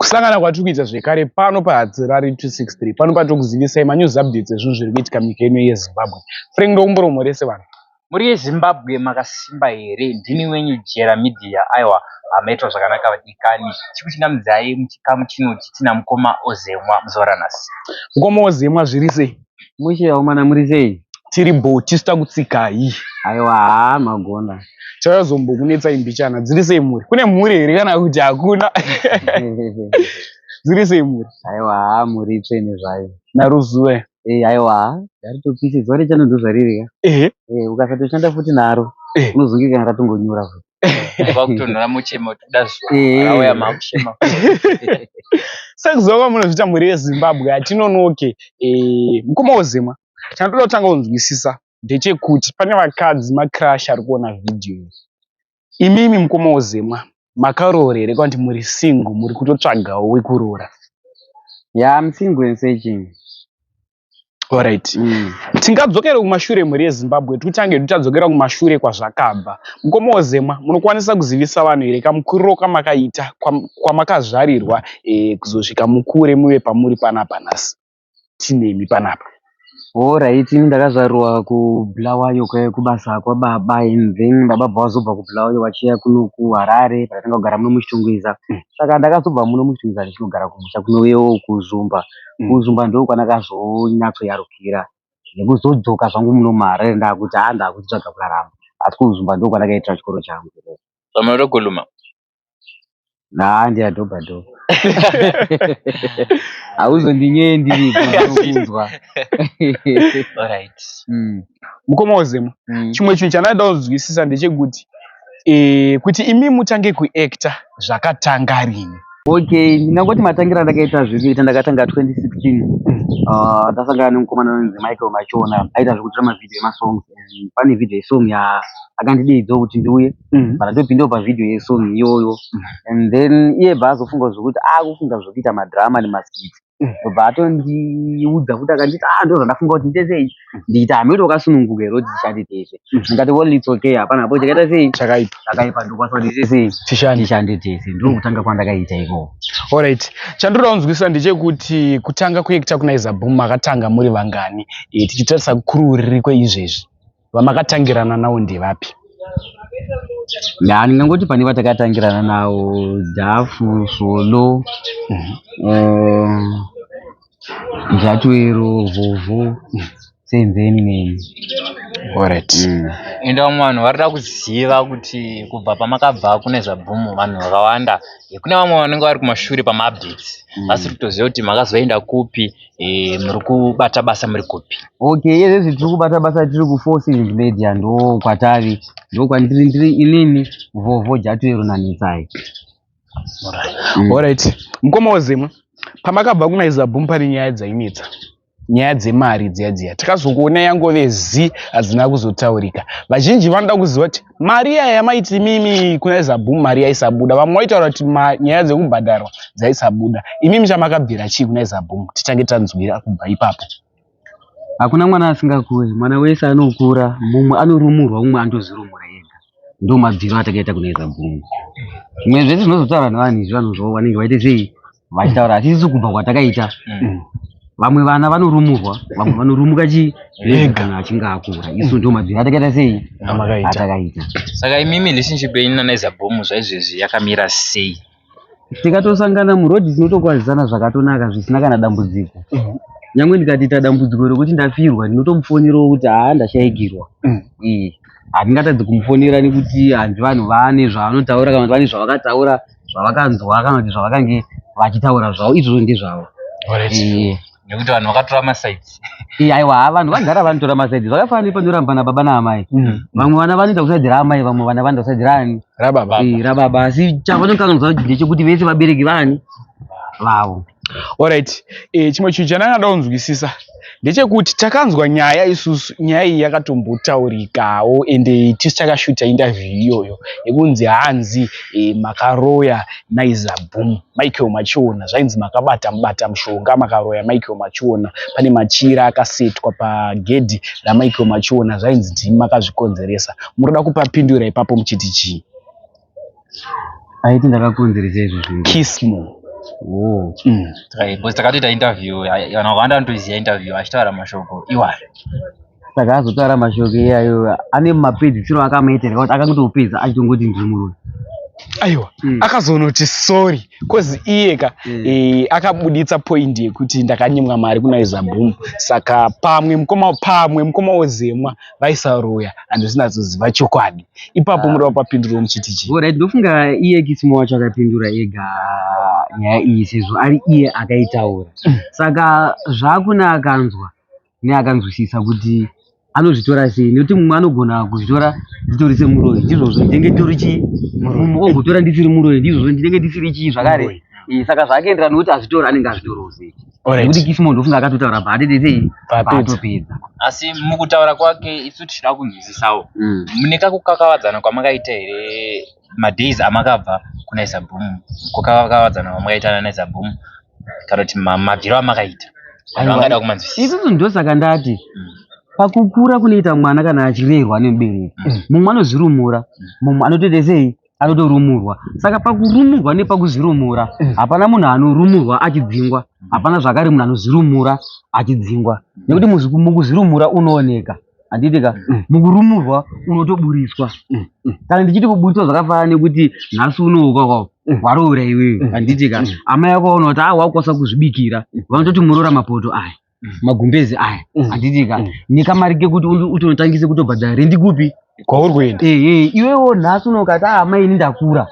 Kusangana kwatiri kuita zvekare pano paHatirari 263 pano patiri kuzivisai manews updates ezvinhu zviri kuitika munyika ino yeZimbabwe. Frank ndokumbura mhorese vanhu. Mhuri yeZimbabwe makasimba here? Ndini wenyu Jera Media. Aiwa, maitwa zvakanaka vadikani. Chikuchingamidzayi muchikamu chino titina mukoma Ozemwa muzuva ranhasi. Mukoma Ozemwa zviri sei? Mushe vakomana muri sei? Tiri bho tisu takutsikai. Aiwa haa magona. Tayazombokunetsai mbichana. Dziri sei mhuri? Kune mhuri here kana kuti hakuna? Dziri sei mhuri? Aiwa haa mhuri itsvene zvayo. Naro zuva. Eh aiwa haritopisi zuva rechando ndozvariri ka. Ehe. Eh ukasatoshanda futi naro Eh. unozonge kana ratongonyura futi. Vakutonhora muchema kuti kuda zuva. Eh. Rauya makuchema. Sekuziva kwamunozviita mhuri yeZimbabwe hatinonoke. Eh, mukoma Ozemwa, chandoda kutanga kunzwisisa ndechekuti pane vakadzi macrush ari kuona vhidhiyo iyi. Imimi mukoma Ozemwa makaroora here kana kuti muri single muri kutotsvagawo wekuroora? Yeah, I'm single and searching. Alright. Tingadzokera kumashure mhuri yeZimbabwe titange tadzokera kumashure kwazvakabva. Mukoma Ozemwa munokwanisa kuzivisa vanhu here kamukuriro kamakaita kwamakazvarirwa kuzosvika mukure muve pamuri panapa nhasi tinemi panapa. Alright, ini ndakazvarwa kuBulawayo kubasa kwababa and then baba bva vazobva kuBulawayo vachiuya kuno kuHarare vakatanga kugara muno muChitungwiza. Saka ndakazobva muno muChitungwiza ndichinogara kumusha kunoyewo kuZvumba. KuZvumba ndokwandakazonyatsoyarukira nekuzodzoka zvangu muno muHarare ndakuti haa ndakuchitsvaga kurarama. Asi kuZvumba ndokwandakaitira chikoro changu. Pamunotokhuluma. Haa ndiyadhobha dhobha. Hauzondinyeye ndiripo ndinokunzwa. Alright. Mukoma Ozemwa, chimwe chinhu chandinoda kunzwisisa ndechekuti kuti imi mutange kuacta zvakatanga rini? Okay, ndingangoti matangira andakaita zvekuita ndakatanga 2016. Ndasangana nemukomana anonzi Michael Machona aita zvekutora mavhidhiyo emasongs. And pane vhidhiyo yesong ya akandideedzawo kuti ndiuye. But ndopindawo pavhidhiyo yesong iyoyo. And then iye bva azofunga zvekuti akufunga zvekuita madrama nemaskits. Ndobva atondiudza futi akanditi ah ndozvandafunga kuti ndiite sei. Ndichiti hameno wakasununguka here kuti tishande tese. Ndikati well it's okay hapana hapo chakaita sei Chakaipa. chakaipa ndokwanisa kuti tiite sei Tishande. tishande tese ndokutanga kwandakaita ikoko. Alright. Chandoda kunzwisisa ndechekuti kutanga kuacta kuna Boom makatanga muri vangani? Tichitarisa crew ririko izvezvi. Vamakatangirana navo ndevapi? Ya ndingangoti pane vatakatangirana navo Dhafu, Solo, Jatwero, Vhovho, Senzeni neni. Alright. Ende vamwe vanhu varikuda kuziva kuti kubva pamakabva kune Zabhumu vanhu vakawanda. Kune vamwe vanenge vari kumashure pamaupdates vasiri kutoziva kuti makazoenda kupi muri kubata basa muri kupi. Okay, izvezvi tiri kubata basa tiri ku Four Seasons Media ndo kwatari ndo kwandiri ndiri inini Vhovho, Jatwero naNetsai. Alright. Mukoma Ozemwa, pamakabva kuna Boom pane nyaya dzainetsa. Nyaya dzemari dziya dziya takazokuona yangove zi hadzina kuzotaurika. Vazhinji vanoda kuziva kuti mari iya yamaiti imimi kuna Boom mari yaisabuda. Vamwe vaitaura kuti nyaya dzekubhadharwa dzaisabuda. Imimi chamakabvira chii kuna Boom? Titange tanzwira kubva ipapo. Hakuna mwana asingakuri, mwana wese anokura, mumwe anorumurwa, mumwe anotozvirumura ega. Ndo mabviro atakaita kuna Boom. Zvimwe zvese zvinozotaura nevanhu izvi vanhu zvavo vanenge vaite sei vachitaura asi isusu kubva kwatakaita vamwe vana vanorumurwa vamwe vanorumuka chi vega kana achinge akura isu ndo mabviro atakaita sei Amakaita. atakaita Saka imimi relationship yenyu naNaiza Boom zvaizvezvi yakamira sei? Tikatosangana murodhi tinotokwazisana zvakatonaka zvisina kana dambudziko. Nyangwe ndikatoita dambudziko rekuti ndafirwa ndinotomufonerawo kuti haa ndashaikirwa. Handingatadzi kumufonera nekuti hanzi vanhu vane zvavanotaura kana kuti vane zvavakataura zvavakanzwa kana kuti zvavakange vachitaura zvavo izvozvo ndezvavo. Nekuti vanhu vakatora masides. Aiwa vanhu vagara vanotora masides zvakafanana nepanorambana baba naamai. Vamwe vana vanoenda kuside raamai vamwe vana vanoenda kuside raani Rababa. Rababa asi chavanokanganwa ndechekuti vese vabereki vani vavo. Alright. Chimwe chinhu chandangada kunzwisisa ndechekuti takanzwa nyaya isusu nyaya iyi yakatombotaurikawo ende tisu takashuta interview iyoyo yekunzi hanzi makaroya Naiza Boom Michael Machiona zvainzi makabata mubata mushonga makaroya Michael Machiona pane machira akasetwa pagedhi raMichael Machiona zvainzi ndimi makazvikonzeresa munoda kupapindura ipapo muchiti chii? Aiti ndakakonzeresa izvo zvinhu. Kismo. Oh. Because takatoita interview, vanhu vakawanda vanotoiziva interview achitaura mashoko iwayo. Saka azotaura mashoko iyayo ane mapedzisiro akamaita here kuti akangotopedza achitongoti ndiri muroyi? Aiwa, akazonoti sorry cause iye ka akabuditsa point yekuti ndakanyimwa mari kuna Izaboom, saka pamwe mukoma, pamwe mukoma Ozemwa vaisaroya, handisinazoziva chokwadi ipapo. Muda wapapindurawo muchiti chii? Alright, ndofunga iye Kismo wacho akapindura ega nyaya iyi sezvo ari iye akaitaura. Saka zvakuna akanzwa neakanzwisisa kuti anozvitora sei, nekuti mumwe anogona kuzvitora nditori semuroyi, ndizvozvo ndinenge nditori chii, mumwe ogotora ndisiri muroyi, ndizvozvo ndinenge ndisiri chii zvakare. Saka zvakaenderana nekuti azvitora anenge azvitorawo sei, nekuti Kismo ndofunga akatotaura paatete sei. Paapedza. Paatopedza. Asi mukutaura kwake isu tichida kunzwisisawo, mune kakukakavadzana kwamakaita here madays amakabva kuna Izaboom? Kukakavadzana kwamakaita naIzaboom kana kuti mabviro amakaita, vanhu vangada kumanzwisisa. Isusu ndosaka ndati pakukura kunoita mwana kana achirerwa nemubereki, mumwe anozvirumura, mumwe anotoita sei, anotorumurwa. Saka pakurumurwa nepakuzvirumura, hapana munhu anorumurwa achidzingwa, hapana zvakare munhu anozvirumura achidzingwa, nekuti mukuzvirumura unooneka, handiti ka? Mukurumurwa unotoburitswa. Kana ndichiti kuburitswa, zvakafanana nekuti nhasi unouka kwao waroora iwewe, handiti ka? Amai ako vaona kuti a wakukwanisa kuzvibikira, vanototi muroora mapoto aya, magumbezi aya, handiti ka? Nekamari kekuti utonotangise kutobhadhara rendi kupi? Kwauri kuenda. Ehe, iwewo nhasi uno ukati, "Ah, amai, ini ndakura,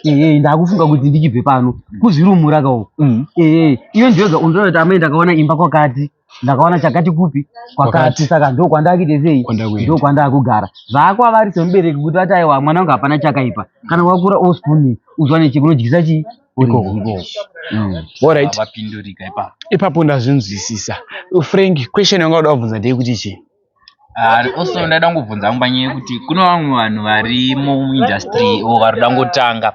ehe, ndakufunga kuti ndichibve pano," kuzvirumura kawo. Ehe, iwe ndiwega unotaura kuti, "Amai, ndakaona imba kwakati, ndakaona chakati kupi kwakati." Kwakati. Saka ndo kwandakuite sei? Kwandakuenda. Ndo kwandakugara. Zvaakwavari semubereki kuti vati, "Aiwa, mwana wangu, hapana chakaipa kana wakura ospoon uzwa nechikunodyisa chii Ikoko. ikoko." Alright. Vapindurika ipapo. Ipapo ndazvinzwisisa. Frank, question yanga uda kubvunza ndeyekuti chii? Ah, also ndaida kungobvunza hangu panyaya yekuti kune vamwe vanhu varimo muindustry o vari kuda ngotanga.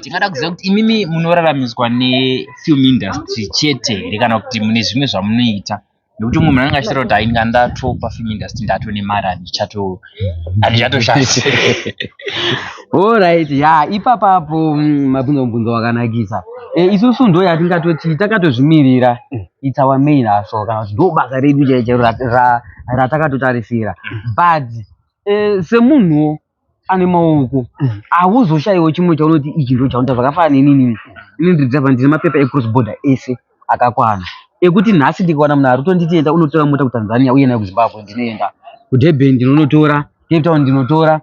Tingada kuziva kuti imimi munoraramiswa nefilm industry chete here kana kuti mune zvimwe zvamunoita, nekuti umwe munhu anenge achitaura kuti, "Hai, ndinga ndatopa film industry, ndatone mari, handichatoshandi." Alright, ya, ipapapo mabvunza mubvunzo wakanakisa. Isusu ndo yatingatoti takatozvimirira, it's our main hustle, kana kuti ndo basa redu chairo chairo ratakatotarisira. But semunhuwo ane maoko, hauzoshayiwo chimwe chaunoti ichi ndo chaunoita. Zvakafanana nenini, ini ndiri driver, ndine mapepa ecross border ese akakwana, ekuti nhasi ndikawana munhu ari kutonditenda unotora mota kuTanzania uye nayo kuZimbabwe, ndinoenda kuDurban, ndinonotora Cape Town, ndinotora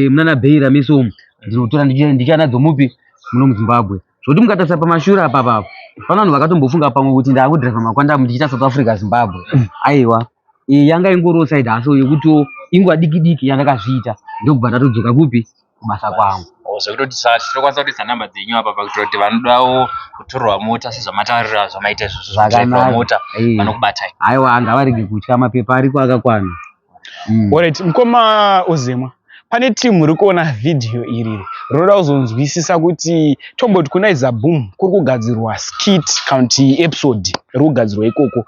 munana Beira mesomu, ndinotora ndichiya nadzo mupi muno muZimbabwe. Zvokuti mukatarisa pamashure apa papo pane vanhu vakatombofunga pamwe kuti ndakudhiraivha maquantum ndichiita South Africa, Zimbabwe. Aiwa, iyi yanga ingoriwo side hustle yekutiwo inguva diki diki yandakazviita, ndokubva ndatodzoka kupi, kubasa kwangu. Oh, zvekutoti saka tinokwanisa kutoisa namba dzenyu apa pakuitira kuti vanodawo kutorwa mota sezvamataurira zvamaita izvozvo, Zvakanaka. kudhiraivha mota, vanokubatai. Aiwa, ngavarege kutya, mapepa ariko akakwana. Alright, mukoma Ozemwa, pane timu iri kuona vhidhiyo iri rinoda kuzonzwisisa kuti tomboti kuna Izaboom kuri kugadzirwa skit kana kuti episode riri kugadzirwa ikoko,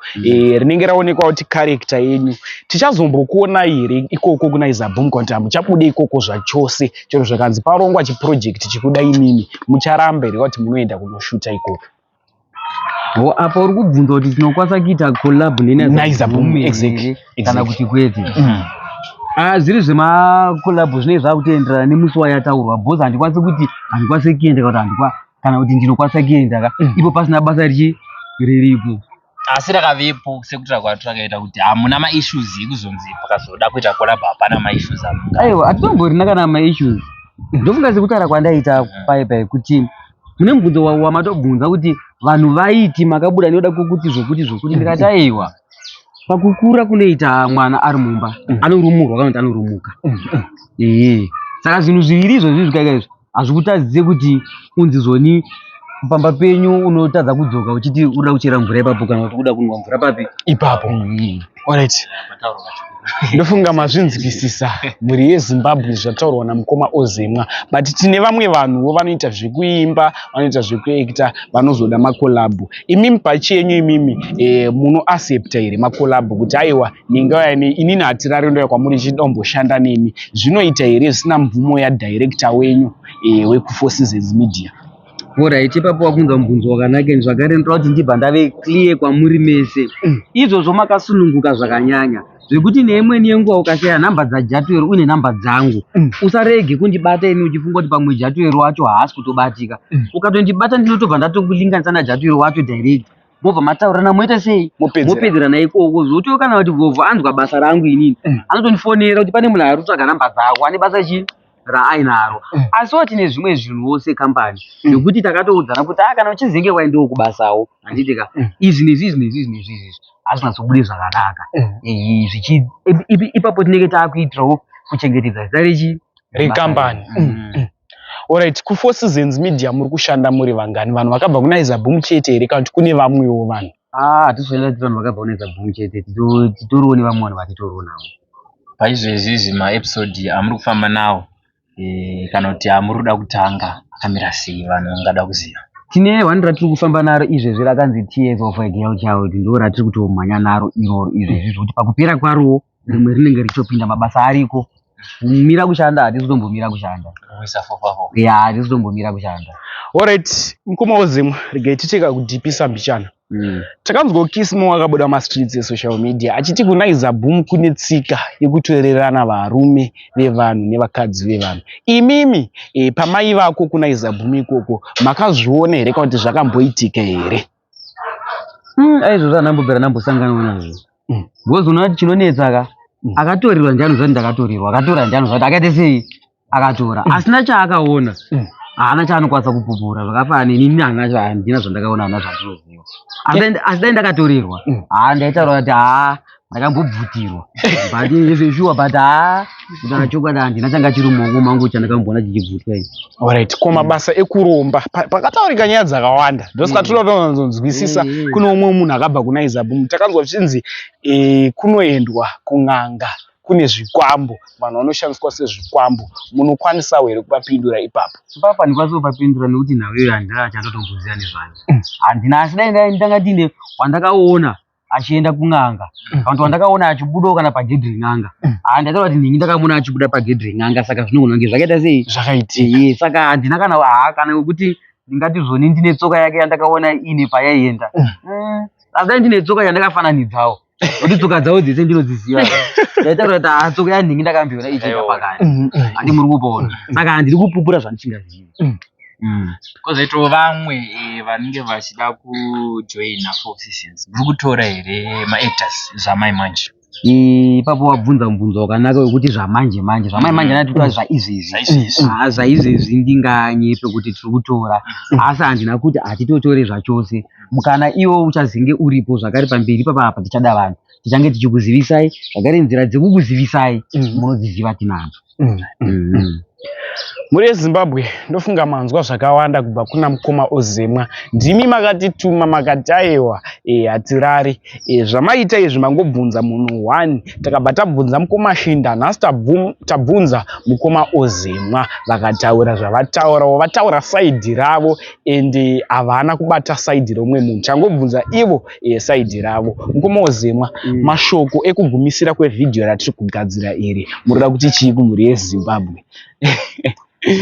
rinenge raonekwa kuti character yenyu, tichazombokuonai here ikoko kuna Izaboom, kana kuti hamuchabude ikoko zvachose? Chero zvakanzi parongwa chiproject chikuda imimi, mucharamba here kuti munoenda kunoshuta ikoko? Ho, apa uri kubvunza kuti tinokwanisa kuita collab NaIzaboom, exactly, kana exactly. kuti kwete? Ah, zviri zvemacollab zvinenge zvakutoenderana nemusi wayataurwa, because handikwanisi kuti handikwanisi kuenda kana kuti handikwa kana kuti ndinokwanisa kuenda ka ipo pasina basa richi riripo. Asi rakavepo sekutaura kwatakaita kuti hamuna maissues ekuzonzi pakazoda kuita collab, hapana maissues amunga? Aiwa, hatitomborina kana maissues. Ndofunga sekutaura kwandaita pai pai kuti mune mubvunzo wamatobvunza kuti vanhu vaiti makabuda nekuda kwekuti zvokuti zvokuti, ndikati aiwa, pakukura kunoita mwana ari mumba, anorumurwa kana kuti anorumuka. Ehe, saka zvinhu zviviri izvozvi zvikaika izvi hazvikutadzise kuti unzi zvoni pamba penyu unotadza kudzoka uchiti unoda kuchera mvura ipapo kana kuti uda kunwa mvura papi. Ipapo. Alright, ndofunga mazvinzwisisa, mhuri yeZimbabwe, zvataurwa namukoma Ozemwa. But tine vamwe vanhuwo vanoita zvekuimba, vanoita zvekuacta, vanozoda macollab. Imimi pachenyu imimi munoaccepta here macollab kuti, "Aiwa, ningauya inini, hatirari, ndouya kwamuri chichida kumboshanda nemi"? Zvinoita here zvisina mvumo yadirector wenyu wekuFour Seasons Media? Alright, ipapo wakunza mubvunzo wakanaka and zvakare ndinoda kuti ndibva ndave clear kwamuri mese. Izvozvo makasununguka zvakanyanya zvekuti neimweni yenguva ukashaya nhamba dzaJatuero uine nhamba dzangu usarege kundibata ini uchifunga kuti pamwe Jatuero wacho haasi kutobatika. Ukatondibata ndinotobva ndatokulinganisa naJatuero wacho direct. Mobva mataurirana moita sei? Mopedzerana. Mopedzerana ikoko zvotiwo kana kuti Vhovho anzwa basa rangu inini anotondifonera kuti pane munhu ari kutsvaga nhamba dzako ane basa chii? raainaro asiwo tine zvimwe zvinhuwo sekambani zvekuti takatoudzana kuti ah kana uchizenge waendewo kubasawo handiti ka izvi nezvi izvi nezvi izvi nezvi izvi hazvinyatsobude zvakanaka Eh, zvichi ipapo tinenge taakuitirawo kuchengetedza zita rechi Rekambani. Alright, kuFour Seasons Media muri kushanda muri vangani? Vanhu vakabva kuna Izaboom chete here kana kuti kune vamwewo vanhu? Ah, hatisi kushanda tiri vanhu vakabva kuna Izaboom chete titoriwo nevamwe vanhu vatitoriwo navo. Paizvezvi izvi maepisode amuri kufamba nawo eh, kana kuti amuri kuda kutanga akamira sei vanhu vangada kuziva? Tine one ratiri kufamba naro izvezvi rakanzi Tears of a Girl Child ndo ratiri kutomhanya naro iroro izvezvi zvekuti pakupera kwarowo rimwe rinenge richitopinda mabasa ariko kumira kushanda hatisi kutombomira kushanda Kuisa fofafo. ya hatisi kutombomira kushanda. Alright, mukoma Ozemwa, regai tiite kakudhipisa mbichana. Takanzwa Kismo akabuda mastreets esocial media achiti kuna Izaboom kune tsika yekutorerana varume vevanhu nevakadzi vevanhu. Imimi e, pamai vako kuna Izaboom ikoko makazviona here kana kuti zvakamboitika here? Aizvozvo handambobvira ndambosangana nazvo. Because unoona kuti chinonetsa ka akatorerwa ndiye anoziva kuti ndakatorerwa, akatora ndiye anoziva kuti akaita sei akatora. Asina chaakaona haana chaanokwanisa kupupura zvakafanana neni ini handina handina zvandakaona handina zvandinoziva. Asi dai asi dai ndakatorerwa haa ndaitaura kuti haa ndakambobvutirwa but zveshuwa but haa kutaura chokwadi handina changa chiri mumaoko mangu chandakamboona chichibvutwa ini. Alright, ko mabasa ekuromba pakataurika nyaya dzakawanda ndosaka toda kutonzwisisa kune umwe munhu akabva kuna Izaboom takanzwa zvichinzi eh, kunoendwa kun'anga kune zvikwambo vanhu vanoshandiswa sezvikwambo munokwanisawo here kupapindura ipapo? Ipapa handikwanisi kupapindura nekuti nhau iyoyo handina chandotomboziva nezvayo. Handina asi dai ndai ndanga ndine wandakaona achienda kun'anga kana kuti wandakaona achibudawo kana pagedhi ren'anga. Haa ndaitaura kuti nhingi ndakamuona achibuda pagedhi ren'anga saka zvinogona kunge zvakaita sei? Zvakaitika. Ehe saka handina kana haa kana wekuti ndingati zvoni ndine tsoka yake yandakaona iine payaienda. Asi dai ndine tsoka yandakafananidzawo. Kuti tsoka dzavo dzese ndinodziziva. Ndaitaura kuti haa tsoka yanhingi ndakambiona ichienda pakati. Handi muri kupona. Saka handiri kupupura zvandisingazivi. Kozoitawo vamwe eh, vanenge vachida kujoina Four Seasons muri kutora here maactors zvamai manje? Ipapo wabvunza mubvunzo wakanaka wekuti zvamanje manje. Zvamai manje ndati kutora zvaizvezvi. Zvaizvezvi. Haa zvaizvezvi ndinganyepe kuti tiri kutora. Asi handina kuti hatitotore zvachose. Mukana iwo uchazenge uripo zvakare pamberi ipapa apa tichada vanhu. Tichange tichikuzivisai zvakare nzira dzekukuzivisai munodziziva tinadzo. Mhuri yeZimbabwe ndofunga manzwa zvakawanda kubva kuna mukoma Ozemwa. Ndimi makatituma makati aiwa e, hatirari. E, zvamaita izvi mangobvunza munhu one. Takabva tabvunza mukoma Shinda nhasi tabvunza mukoma Ozemwa vakataura zvavataurawo vataura saidhi ravo and havana kubata saidhi reumwe munhu. Tangobvunza ivo e, saidhi ravo. Mukoma Ozemwa, mashoko ekugumisira kwevhidhiyo ratiri kugadzira iri munoda kuti chii kumhuri yeZimbabwe?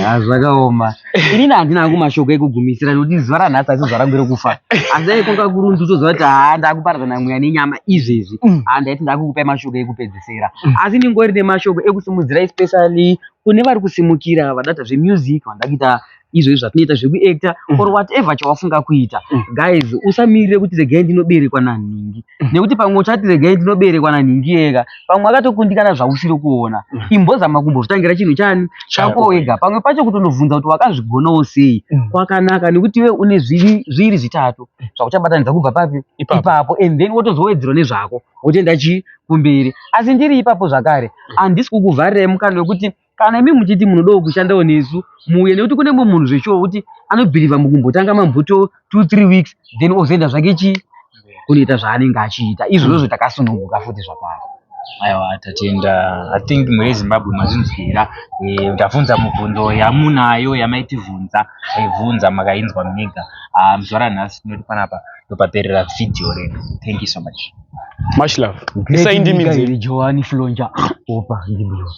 Ah, zvakaoma. Inini handina hangu mashoko ekugumisira nekuti zuva ranhasi asi zuva rangu rekufa. Asi dai kwanga kuri nditoziva kuti haa ndakuparadzana mweya nenyama izvezvi. Haa ndaiti ndakukupai mashoko ekupedzisira. Asi ndingori nemashoko ekusimudzira especially kune vari kusimukira vanoita zvemusic, vanoda kuita izvozvi zvatinoita zvekuacta or whatever chawafunga kuita. Guys, usamirire kuti regai ndinoberekwa nanhingi. Nekuti pamwe uchati regai ndinoberekwa nanhingi yega, pamwe akatokundikana zvausiri kuona. Imbozama kumbozvitangira chinhu chani chako wega. Pamwe pacho kutondobvunza kuti wakazvigonawo sei kwakanaka nekuti iwe une zviri zvitatu zvauchabatanidza kubva papi ipapo and then wotozowedzerwa nezvako wotoenda chii kumberi. Asi ndiri ipapo zvakare handisi kukuvharirai mukana wekuti kana imi muchiti munodawo kushandawo nesu muuye nekuti kune mumwe munhu zveshuwa wekuti anobhilivha mukumbotanga mambuto 2 3 weeks then ozoenda zvake chii kunoita zvaanenge achiita izvozvo takasununguka futi zvakare. Aiwa tatenda. I think mhuri yeZimbabwe mazvinzwira. Eh, ndabvunza mubvunzo yamunayo yamaitivhunza taibvunza makainzwa mega. Ah, muzuva ranhasi tinoti panapa ndopaperera video redu. Thank you so much. Much love. Isai ndimi nzeve. Joani Flonja. Opa, ndiblo.